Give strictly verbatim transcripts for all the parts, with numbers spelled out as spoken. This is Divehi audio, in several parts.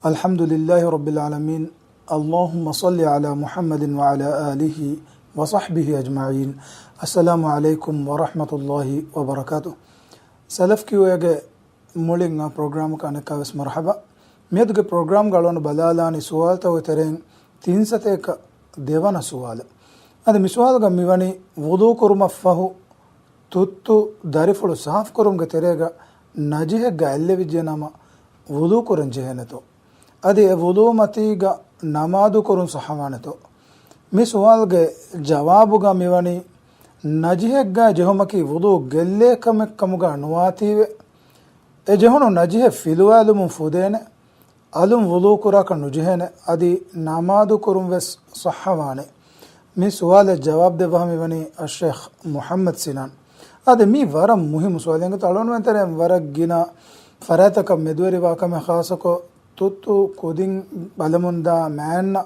الحمد لله رب العالمين. اللهم صل على محمد وعلى آله وصحبه أجمعين. السلام عليكم ورحمة الله وبركاته. ސަލަފް ކިއުއޭގެ މުޅިން އާ ޕްރޮގްރާމަކަށް އަނެއްކާވެސް މަރުޙަބާ. މިއަދުގެ ޕްރޮގްރާމްގަ އަޅުގަނޑު ބަލާލާނީ ސުވާލުތަކުގެ ތެރެއިން ތިން ސަތޭކަ ދެވަނަ ސުވާލެއް. އަދި މި ސުވާލުގަ މިވަނީ ވުޟޫ ކުރުމަށްފަހު ތުއްތު ދަރިފުޅު ސާފުކުރުމުގެ ތެރޭގަ ނަޖިހެއްގަ އެއްލެވިއްޖެ ނަމަ ވުޟޫ ކުރަން ޖެހޭނެތޯ؟ އަދި އެ ވުޟޫ މަތީގަ ނަމާދު ކުރުން ޞައްޙަވާނެތޯ؟ މި ސުވާލުގެ ޖަވާބުގަ މިވަނީ، ނަޖިހެއްގަ ޖެހުމަކީ ވުޟޫ ގެއްލޭ ކަމެއް ކަމުގަ ނުވާތީވެ، އެ ޖެހުނު ނަޖިހެއް ފިލުވާލުމުން ފުދޭނެ، އަލުން ވުޟޫ ކުރާކަށް ނުޖެހޭނެ، އަދި ނަމާދު ކުރުން ވެސް ޞައްޙަވާނެ. މި ސުވާލަށް ޖަވާބު ދެއްވާ މިވަނީ އައްޝޭޚް މުޙައްމަދު ސިނާން. އަދި މީ ވަރަށް މުހިއްމު ސުވާލެއް. އެނގޭތޯ އަޅުގަނޑުމެން ތެރެއިން ވަރަށް ގިނަ ފަރާތްތަކަށް މެދުވެރިވާ ކަމެއް، ޚާއްޞަކޮށް ތުއްތު ކުދިން ބަލަމުންދާ މައިންނަ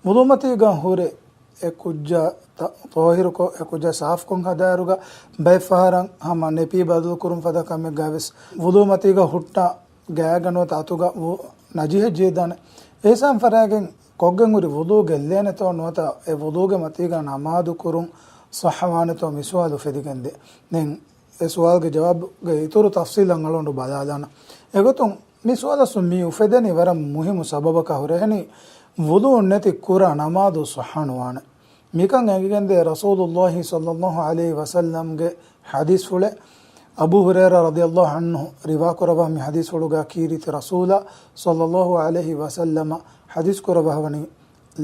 ވުޟޫ މަތީގަ ހުރެ އެ ކުއްޖާ ތަ-، ޠާހިރުކޮށް، އެ ކުއްޖާ ސާފުކޮށް ހަދާއިރުގަ ބައެއް ފަހަރަށް ހަމަ ނެޕީ ބަދަލު ކުރުން ފަދަ ކަމެއްގަ ވެސް ވުޟޫ މަތީގަ ހުއްޓާ ގާގަ ނުވަތަ އަތުގަ ވު-، ނަޖިހެއް ޖެހިދާނެ. އެހިސާބުން ފަރާގެން ކޮށްގެން ހުރި ވުޟޫ ގެއްލޭނެތޯ ނުވަތަ އެ ވުޟޫގެ މަތީގަ ނަމާދު ކުރުން ޞައްޙަވާނެތޯ މި ސުވާލު އުފެދިގެންދޭ. ދެން އެ ސުވާލުގެ ޖަވާބުގެ އިތުރު ތަފްޞީލަށް އަޅުގަނޑު ބަލާލާނަން. އެގޮތުން މި ސުވާލަށް މި އުފެދެނީ ވަރަށް މުހިއްމު ސަބަބަކާ ހުރެހެނީ، ވުޟޫ ނެތި ކުރާ ނަމާދު ޞައްޙަ ނުވާނެ. މިކަން އެނގިގެންދޭ ރަސޫލުﷲ ޞައްލައްލާހު ޢަލައިހި ވަސައްލަމްގެ ޙަދީޘްފުޅެއް. އަބޫ ހުރައިރާ ރަޟިޔައްލާހު ޢަންހު ރިވާކުރައްވާ މި ޙަދީޘްފުޅުގަ ކީރިތި ރަސޫލާ ޞައްލައްލާހު ޢަލައިހި ވަސައްލަމަ ޙަދީޘް ކުރައްވާވަނީ،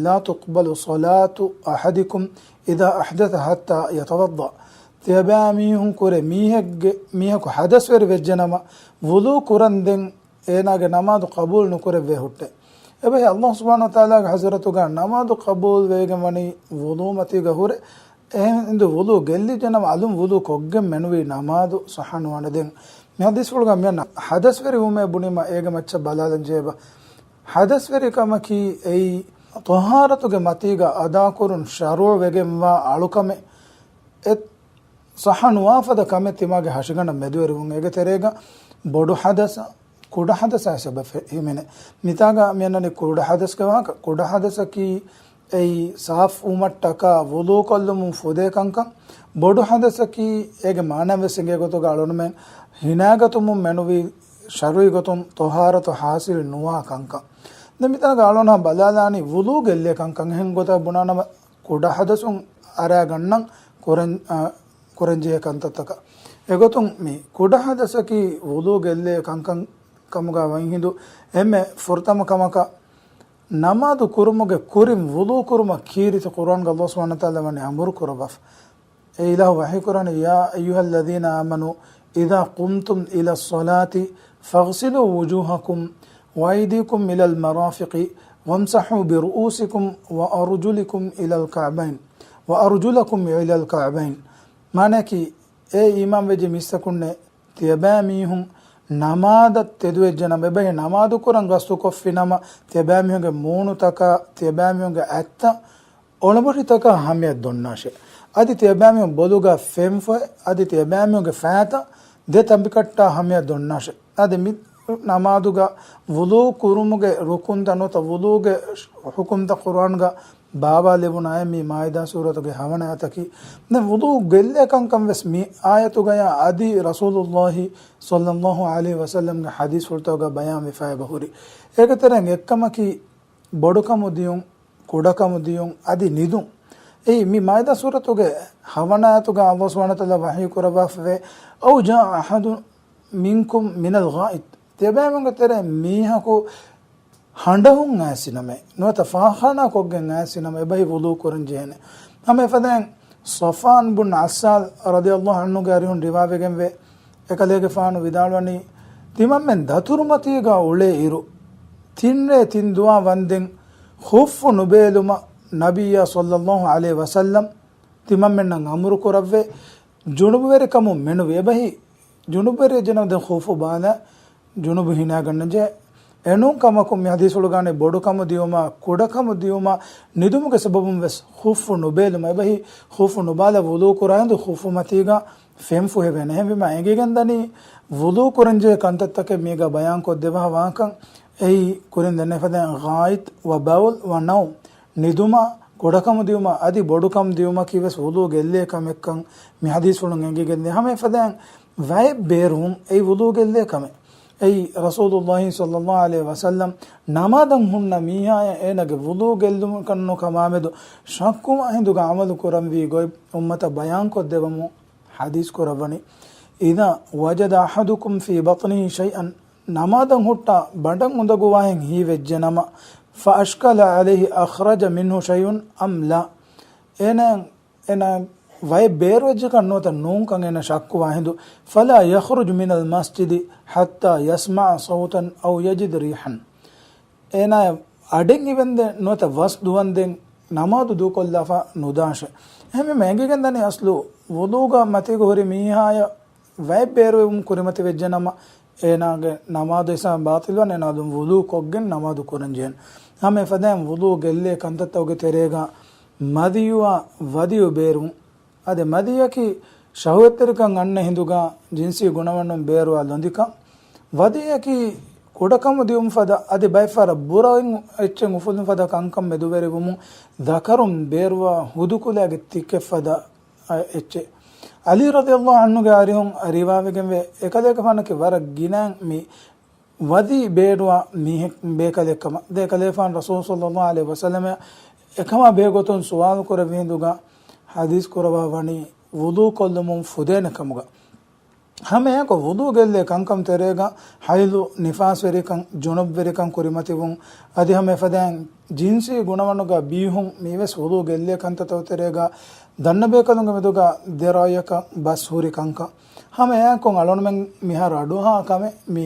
لا تقبل صلاة أحدكم إذا أحدث حتى يتوضأ. ތިޔަބައިމީހުން ކުރެ މީހެއްގެ، މީހަކު ޙަދަސްވެރި ވެއްޖެނަމަ، ވުޟޫ ކުރަންދެން އޭނާގެ ނަމާދު ޤަބޫލު ނުކުރެއްވޭ ހުއްޓެ. އެބަހީ ﷲ ސުބްޙާނަހު ވަތަޢާލާގެ ޙަޟްރަތުގަ ނަމާދު ޤަބޫލު ވެވިގެން ވަނީ ވުޟޫ މަތީގަ ހުރެ. އެހެން ހިނދު ވުޟޫ ގެއްލިއްޖެނަމަ އަލުން ވުޟޫ ކޮށްގެން މެނުވީ ނަމާދު ޞައްޙަ ނުވާނެ. ދެން މި ޙަދީޘްފުޅުގަ މިއަންނަ ޙަދަސްވެރިވުމޭ ބުނީމަ އޭގެ މައްޗަށް ބަލާލަން ޖެހޭބަ. ޙަދަސްވެރިކަމަކީ އެއީ ޠަހާރަތުގެ މަތީގަ އަދާކުރުން ޝަރުޢުވެގެންވާ އަޅުކަމެއް. އެ ޞައްޙަ ނުވާ ފަދަ ކަމެއް ތިމާގެ ހަށިގަނޑަށް މެދުވެރިވުން. އޭގެ ތެރޭގަ ބޮޑު ޙަދަސް، ކުޑަ ޙަދަސް އެ ސަބަބެއް ހިމެނޭ. މިތާގަ މިއަންނަނީ ކުޑަ ޙަދަސްގެ ވާހަކަ. ކުޑަ ޙަދަސަކީ އެއީ ސާފު ވުމަށްޓަކާ ވުޟޫ ކޮށްލުމުން ފުދޭ ކަންކަން. ބޮޑު ޙަދަސަކީ އޭގެ މާނަ ވެސް އެނގޭ ގޮތުގަ އަޅުގަނޑުމެން ހިނާގަތުމުން މެނުވީ ޝަރުޢީ ގޮތުން ޠަހާރަތު ޙާޞިލް ނުވާ ކަންކަން. ދެން މިތާގަ އަޅުގަނޑު ބަލާލާނީ ވުޟޫ ގެއްލޭ ކަންކަން. އެހެން ގޮތަށް ބުނާނަމަ ކުޑަ ޙަދަސުން އަރާގަންނަން ކުރަން-، އަ، ކުރަންޖެހޭ ކަންތައްތަކަށް. އެގޮތުން މި ކުޑަ ޙަދަސަކީ ވުޟޫ ގެއްލޭ ކަންކަން ކަމުގަ ވަންހިނދު އެންމެ ފުރަތަމަ ކަމަކަށް ނަމާދު ކުރުމުގެ ކުރިން ވުޟޫ ކުރުމަށް ކީރިތި ޤުރުއާންގަ ﷲ ސުބްޙާނަހު ވަތަޢާލާ ވަނީ އަމުރު ކުރައްވާފަ. އެ އިލާހު ވަޙީ ކުރާނީ، يا أيها الذين آمنوا إذا قمتم إلى الصلاة فاغسلوا وجوهكم وأيديكم إلى المرافق وامسحوا برؤوسكم وأرجلكم إلى الكعبين وأرجلكم إلى الكعبين. މާނައަކީ، އޭ އީމާންވެއްޖެ މީސްތަކުންނޭ، ތިޔަބައިމީހުން ނަމާދަށް ތެދުވެއްޖެނަމަ، އެބަހީ ނަމާދު ކުރަން ގަސްތުކޮށްފިނަމަ، ތިޔަބައިމީހުންގެ މޫނުތަކާ، ތިޔަބައިމީހުންގެ އަތްތައް އޮޅަމުށިތަކާ ހަމަޔަށް ދޮންނާށޭ. އަދި ތިޔަބައިމީހުން ބޮލުގަ ފެންފޮހެ، އަދި ތިޔަބައިމީހުންގެ ފައިތައް ދެ ތަނބިކައްޓާ ހަމަޔަށް ދޮންނާށޭ. އަދި މި ނަމާދުގަ ވުޟޫ ކުރުމުގެ ރުކުންތައް ނުވަތަ ވުޟޫގެ ޙުކުމްތައް ޤުރުއާންގަ ބާވާލެވުނާއި މި މާއިދާ ސޫރަތުގެ ހަވަނަ އާޔަތަކީ. ދެން ވުޟޫ ގެއްލޭ ކަންކަން ވެސް މި އާޔަތުގަޔާ އަދި ރަސޫލުﷲ ޞައްލައްލާހު ޢަލައިހި ވަސައްލަމްގެ ޙަދީޘްފުޅުތަކުގަ ބަޔާންވެފައި އެބަހުރި. އޭގެ ތެރެއިން އެއްކަމަކީ، ބޮޑުކަމު ދިޔުން، ކުޑަކަމު ދިޔުން، އަދި ނިދުން. އެއީ މި މާއިދާ ސޫރަތުގެ ހަވަނަ އާޔަތުގަ ﷲ ސުބްޙާނަހު ވަތަޢާލާ ވަޙީ ކުރައްވާފަވޭ، أو جاء أحد منكم من الغائط. ތިޔަބައިމީހުންގެ ތެރެއިން މީހަކު ހަނޑަހުން އައިސިނަމޭ، ނުވަތަ ފާޚާނާ ކޮށްގެން އައިސިނަމޭ، އެބަހީ ވުޟޫ ކުރަން ޖެހޭނެ. ހަމަ އެފަދައިން ޞަފްވާން ބުން އައްސާލް ރަޟިޔައްލާހު ޢަންހުގެ އަރިހުން ރިވާވެގެންވޭ، އެކަލޭގެފާނު ވިދާޅުވަނީ، ތިމަންމެން ދަތުރުމަތީގަ އުޅޭ އިރު، ތިންރޭ ތިން ދުވާ ވަންދެން ޚުއްފު ނުބޭލުމަށް ނަބިއްޔާ ޞައްލައްލާހު ޢަލައިހި ވަސައްލަމް ތިމަންމެންނަށް އަމުރު ކުރައްވޭ. ޖުނުބުވެރިކަމުން މެނުވި އެބަހީ، ޖުނުބުވެރިވެއްޖެނަމަ ދެން ޚުއްފު ބާލާ ޖުނުބު ހިނާގަންނަންޖެހޭ. އެނޫން ކަމަކުން މި ޙަދީޘްފުޅުގައި ބޮޑުކަމު ދިޔުމާ، ކުޑަކަމު ދިޔުމާ، ނިދުމުގެ ސަބަބުން ވެސް ޚުއްފު ނުބޭލުމަށް އެބަހީ، ޚުއްފު ނުބާލާ ވުޟޫ ކުރާ ހިނދު ޚުއްފު މަތީގަ ފެން ފުހެވޭނެ. އެހެންވީމާ އެނގިގެންދަނީ ވުޟޫ ކުރަންޖެހޭ ކަންތައްތަކެއް މީގަ ބަޔާންކޮށްދެއްވާ ވާހަކަ. އެއީ ކުރިން ދެންނެވި ފަދައިން ޣާއިޠް ވަ ބައުލް ވަ ނައުމް، ނިދުމާ، ކުޑަކަމު ދިއުމާ އަދި ބޮޑުކަމު ދިއުމަކީ ވެސް ވުޟޫ ގެއްލޭ ކަމެއްކަން މި ޙަދީޘްފުޅުން އެނގިގެންދޭ. ހަމަ އެފަދައިން ވައެއް ބޭރުވުން އެއީ ވުޟޫ ގެއްލޭ ކަމެއް. އެއީ ރަސޫލުﷲ ޞައްލަﷲ ޢަލައިހި ވަސައްލަމް ނަމާދަށް ހުންނަ މީހާޔަށް އޭނާގެ ވުޟޫ ގެއްލުމަކަށް ނުކަމާމެދު ޝައްކުވާ ހިނދުގަ ޢަމަލު ކުރަންވީ ގޮތް އުއްމަތަށް ބަޔާންކޮށްދެވަމުން ޙަދީޘް ކުރައްވަނީ. إذا وجد أحدكم في بطنه شيئا، ނަމާދަށް ހުއްޓާ ބަނޑަށް އުނދަގޫވާހެން ހީވެއްޖެނަމަ، فأشكل عليه أخرج منه شيء أم لا، އޭނާ، އޭނާ ވައެއް ބޭރުވެއްޖެކަން ނުވަތަ ނޫންކަން އޭނާ ޝައްކުވާ ހިނދު، فلا يخرج من المسجد حتى يسمع صوتا أو يجد ريحا. އޭނާ އަޑެއް އިވެންދެން ނުވަތަ ވަސް ދުވަންދެން ނަމާދު ދޫކޮށްލާފަ ނުދާށޭ. އެހެންވީމަ އެނގިގެންދަނީ އަސްލު ވުޟޫގަ މަތީގަ ހުރި މީހާޔަށް ވައެއް ބޭރުވެވުން ކުރިމަތިވެއްޖެނަމަ، އޭނާގެ ނަމާދު ހިސާބަށް ބާޠިލްވާނެ، އޭނާ އަލުން ވުޟޫ ކޮށްގެން ނަމާދު ކުރަން ޖެހޭނެ. ހަމަ އެފަދައިން ވުޟޫ ގެއްލޭ ކަންތައްތަކުގެ ތެރޭގަ މަދިޔުއާ ވަދިޔު ބޭރުވުން. އަދި މަދިޔަކީ ޝަހުވަތްތެރިކަން އަންނަ ހިނދުގަ ޖިންސީ ގުނަވަނުން ބޭރުވާ ލޮނދިކަން. ވަދިޔަކީ ކުޑަކަމު ދިއުމު ފަދަ އަދި ބައެއްފަހަރަށް ބުރައިން އެއްޗެއް އުފުލުން ފަދަ ކަންކަން މެދުވެރިވުމުން ދަކަރުން ބޭރުވާ ހުދުކުލައިގެ ތިކެއް ފަދަ އެއްޗެއް. ޢަލީ ރަޟިޔަﷲ ޢަންހުގެ އަރިހުން ރިވާވެގެންވޭ، އެކަލޭގެފާނަކީ ވަރަށް ގިނައިން މި ވަދީ ބޭރުވާ މީހެއް ބޭކަލެއްކަމަށް. ދެ ކަލޭފާން ރަސޫލު ޞައްލަﷲ ޢަލައިހި ވަސައްލަމަށް އެކަމާ ބެހޭގޮތުން ސުވާލު ކުރެއްވި ހިނދުގަ ޙަދީޘް ކުރައްވާ ވަނީ ވުޟޫ ކޮށްލުމުން ފުދޭނެ ކަމުގަ. ހަމައެއާއެކު ވުޟޫ ގެއްލޭ ކަންކަން ތެރޭގަ ޙައިޟު، ނިފާސްވެރިކަން، ޖުނުބްވެރިކަން ކުރިމަތިވުން، އަދި ހަމަ އެފަދައިން ޖިންސީ ގުނަވަނުގަ ބީހުން މީވެސް ވުޟޫ ގެއްލޭ ކަންތައްތަކުގެ ތެރޭގަ ދަންނަ ބޭކަލުންގެ މެދުގަ ދެ ރައުޔަކަށް ބަސް ހުރި ކަންކަން. ހަމަ އެއާއެކު އަޅުގަނޑުމެން މިހާރު އަޑުއަހާ ކަމެއް މި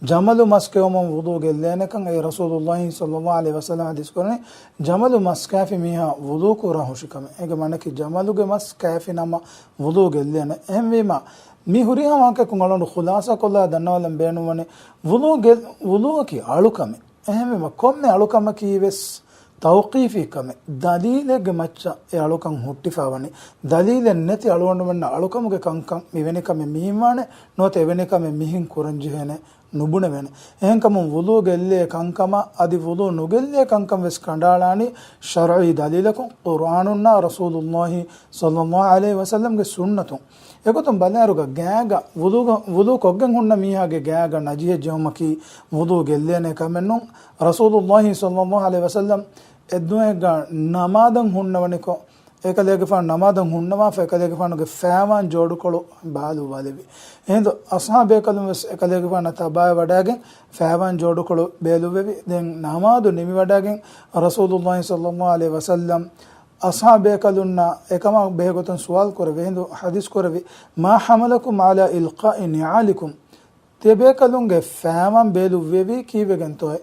ޖަމަލު މަސް ކެއުމުން ވުޟޫ ގެއްލޭނެކަން. އެ ރަސޫލުﷲ ޞައްލަﷲ ޢަލައިހި ވަސައްލަމަ ޙަދީޘް ކުރަނީ ޖަމަލު މަސް ކާފި މީހާ ވުޟޫ ކުރާ ހުށި ކަމެއް. އޭގެ މާނައަކީ ޖަމަލުގެ މަސް ކާފި ނަމަ ވުޟޫ ގެއްލޭނެ. އެހެންވީމަ މި ހުރިހާ ވާހަކައަކުން އަޅުގަނޑު ޚުލާޞާ ކޮށްލާ ދަންނަވާލަން ބޭނުންވަނީ ވުޟޫ ގެ-، ވުޟޫއަކީ އަޅުކަމެއް. އެހެންވީމަ ކޮންމެ އަޅުކަމަކީ ވެސް ތައުޤީފީ ކަމެއް. ދަލީލެއްގެ މައްޗަށް އެ އަޅުކަން ހުއްޓިފަ ވަނީ. ދަލީލެއް ނެތި އަޅުގަނޑުމެންނަށް އަޅުކަމުގެ ކަންކަން މިވެނި ކަމެއް މިހިންވާނެ، ނުވަތަ އެވެނި ކަމެއް މިހިން ކުރަންޖެހޭނެ ނުބުނެވޭނެ. އެހެންކަމުން ވުޟޫ ގެއްލޭ ކަންކަމާ އަދި ވުޟޫ ނުގެއްލޭ ކަންކަން ވެސް ކަނޑައަޅާނީ ޝަރުޢީ ދަލީލަކުން، ޤުރްއާނުންނާ ރަސޫލުﷲ ޞައްލަﷲ ޢަލައިހި ވަސައްލަމްގެ ސުންނަތުން. އެގޮތުން ބަލާއިރުގަ ގާގަ ވުޟޫ، ވުޟޫ ކޮށްގެން ހުންނަ މީހާގެ ގާގަ ނަޖިހެއް ޖެހުމަކީ ވުޟޫ ގެއްލޭނެ ކަމެއް ނޫން. ރަސޫލުﷲ ޞައްލަﷲ ޢަލައިހި ވަސައްލަމް އެއްދުވަހެއްގަ ނަމާދަށް ހުންނަވަނިކޮށް، އެކަލޭގެފާނު ނަމާދަށް ހުންނަވާފަ، އެކަލޭގެފާނުގެ ފައިވާން ޖޯޑުކޮޅު ބާލުއްވާލެއްވި. އެހިނދު އަޞްޙާބު ބޭކަލުން ވެސް އެކަލޭގެފާނާ ތަބާއަށް ވަޑައިގެން ފައިވާން ޖޯޑުކޮޅު ބޭލުއްވެވި. ދެން ނަމާދު ނިމިވަޑައިގެން ރަސޫލުﷲ ޞައްލަﷲ ޢަލައިހި ވަސައްލަމް އަޞްޙާބު ބޭކަލުންނާ އެކަމާ ބެހޭގޮތުން ސުވާލު ކުރެއްވި. އެހިނދު ޙަދީޘް ކުރެއްވި، "ما حملكم على إلقاء نعالكم؟" ތިޔަބޭކަލުންގެ ފައިވާން ބޭލުއްވެވީ ކީއްވެގެންތޯއޭ؟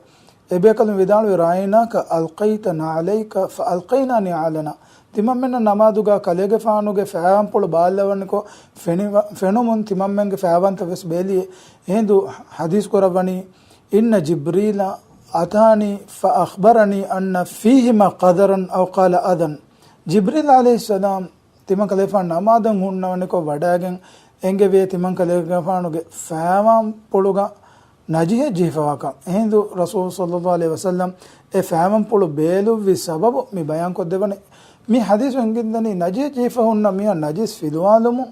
އެބޭކަލުން ވިދާޅުވި، "رأيناك ألقيت نعليك فألقينا نعالنا." ތިމަންމެންނަށް ނަމާދުގަ ކަލޭގެފާނުގެ ފައިވާންޕުޅު ބާއްލަވަނިކޮށް ފެނިވަ-، ފެނުމުން ތިމަންމެންގެ ފައިވާންތައް ވެސް ބޭލިއޭ. އެހިނދު ޙަދީޘް ކުރައްވަނީ، "إن جبريل أتاني فأخبرني أن فيهما قذرا أو قال أذى." ޖިބްރީލް ޢަލައިހިއްސަލާމް ތިމަން ކަލޭފާނު ނަމާދަށް ހުންނަވަނިކޮށް ވަޑައިގެން އެނގެވޭ ތިމަން ކަލޭގެފާނުގެ ފައިވާންޕުޅުގަ ނަޖިހެއް ޖެހިފަވާކަން. އެހިނދު ރަސޫލު ޞައްލަﷲ ޢަލައިހި ވަސައްލަމް އެ ފައިވާންޕުޅު ބޭލުއްވި ސަބަބު މި ބަޔާންކޮށްދެއްވަނީ. މި ޙަދީޘު އެނގިންދަނީ ނަޖިހެއް ޖެހިފަ ހުންނަ މީހާ ނަޖިސް ފިލުވާލުމުން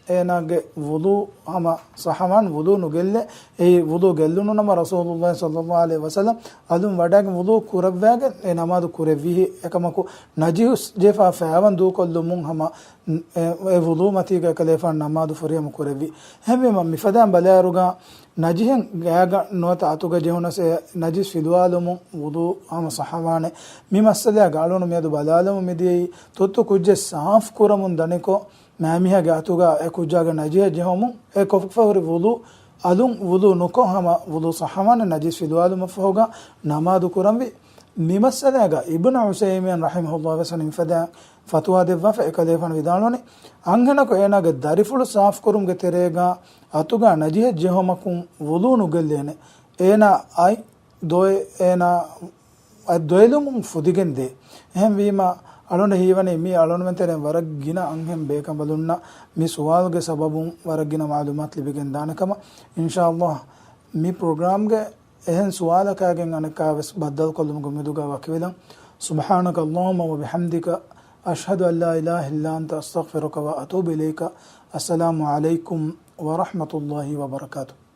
އޭނާގެ ވުޟޫ ހަމަ ޞައްޙަވާން، ވުޟޫ ނުގެއްލޭ. އެއީ ވުޟޫ ގެއްލުނު ނަމަ ރަސޫލުﷲ ޞައްލަﷲ ޢަލައިހި ވަސައްލަމް އަލުން ވަޑައިގެން ވުޟޫ ކުރައްވައިގެން އެ ނަމާދު ކުރެއްވީހި. އެކަމަކު ނަޖިހުސް ޖެހިފަ ފައިވާން ދޫކޮށްލުމުން ހަމަ އެ، އެ ވުޟޫ މަތީގަ އެކަލޭފާނު ނަމާދު ފުރިހަމަ ކުރެއްވި. އެހެންވީމަ މިފަދައިން ބަލާއިރުގަ ނަޖިހެއް ގާގަ ނުވަތަ އަތުގަ ޖެހުނަސް އެ ނަޖިސް ފިލުވާލުމުން ވުޟޫ ހަމަ ޞައްޙަވާނެ. މި މައްސަލައިގަ އަޅުނު މިއަދު ބަލާލަމުން މިދިޔައީ ތުއްތު ކުއްޖެއް ސާފު ކުރަމުން ދަނިކޮށް، މައިމީހާގެ އަތުގަ އެ ކުއްޖާގެ ނަޖިހެއް ޖެހުމުން އެ ކޮށްފަ ހުރި ވުޟޫ އަލުން ވުޟޫ ނުކޮށް ހަމަ ވުޟޫ ޞައްޙަވާނެ ނަޖިސް ފިލުވާލުމަށްފަހުގަ ނަމާދު ކުރަންވީ. މި މައްސަލައިގަ އިބްނު ޢުސައިމީން ރަޙިމަހުﷲ ވެސް މިފަދަ ފަތުވާ ދެއްވާފަ އެކަލޭފާނު ވިދާޅުވަނީ، އަންހެނަކު އޭނާގެ ދަރިފުޅު ސާފުކުރުމުގެ ތެރޭގަ އަތުގަ ނަޖިހެއް ޖެހުމަކުން ވުޟޫ ނުގެއްލޭނެ. އޭނާ އަތް ދޮއެ-، އޭނާ އަތް ދޮއެލުމުން ފުދިގެން ދޭ. އެހެންވީމަ، އަޅުގަނޑަށް ހީވަނީ މީ އަޅުގަނޑުމެން ތެރެއިން ވަރަށް ގިނަ އަންހެން ބޭކަނބަލުންނަށް މި ސުވާލުގެ ސަބަބުން ވަރަށް ގިނަ މަޢުލޫމާތު ލިބިގެން ދާނެ ކަމަށް. އިންޝާﷲ މި ޕްރޮގްރާމްގެ އެހެން ސުވާލަކާގެން އަނެއްކާވެސް ބައްދަލުކޮށްލުމުގެ އުމީދުގަ ވަކިވެލަން. سبحانك اللهم وبحمدك، أشهد أن لا إله إلا أنت، أستغفرك وأتوب إليك. السلام عليكم ورحمة الله وبركاته.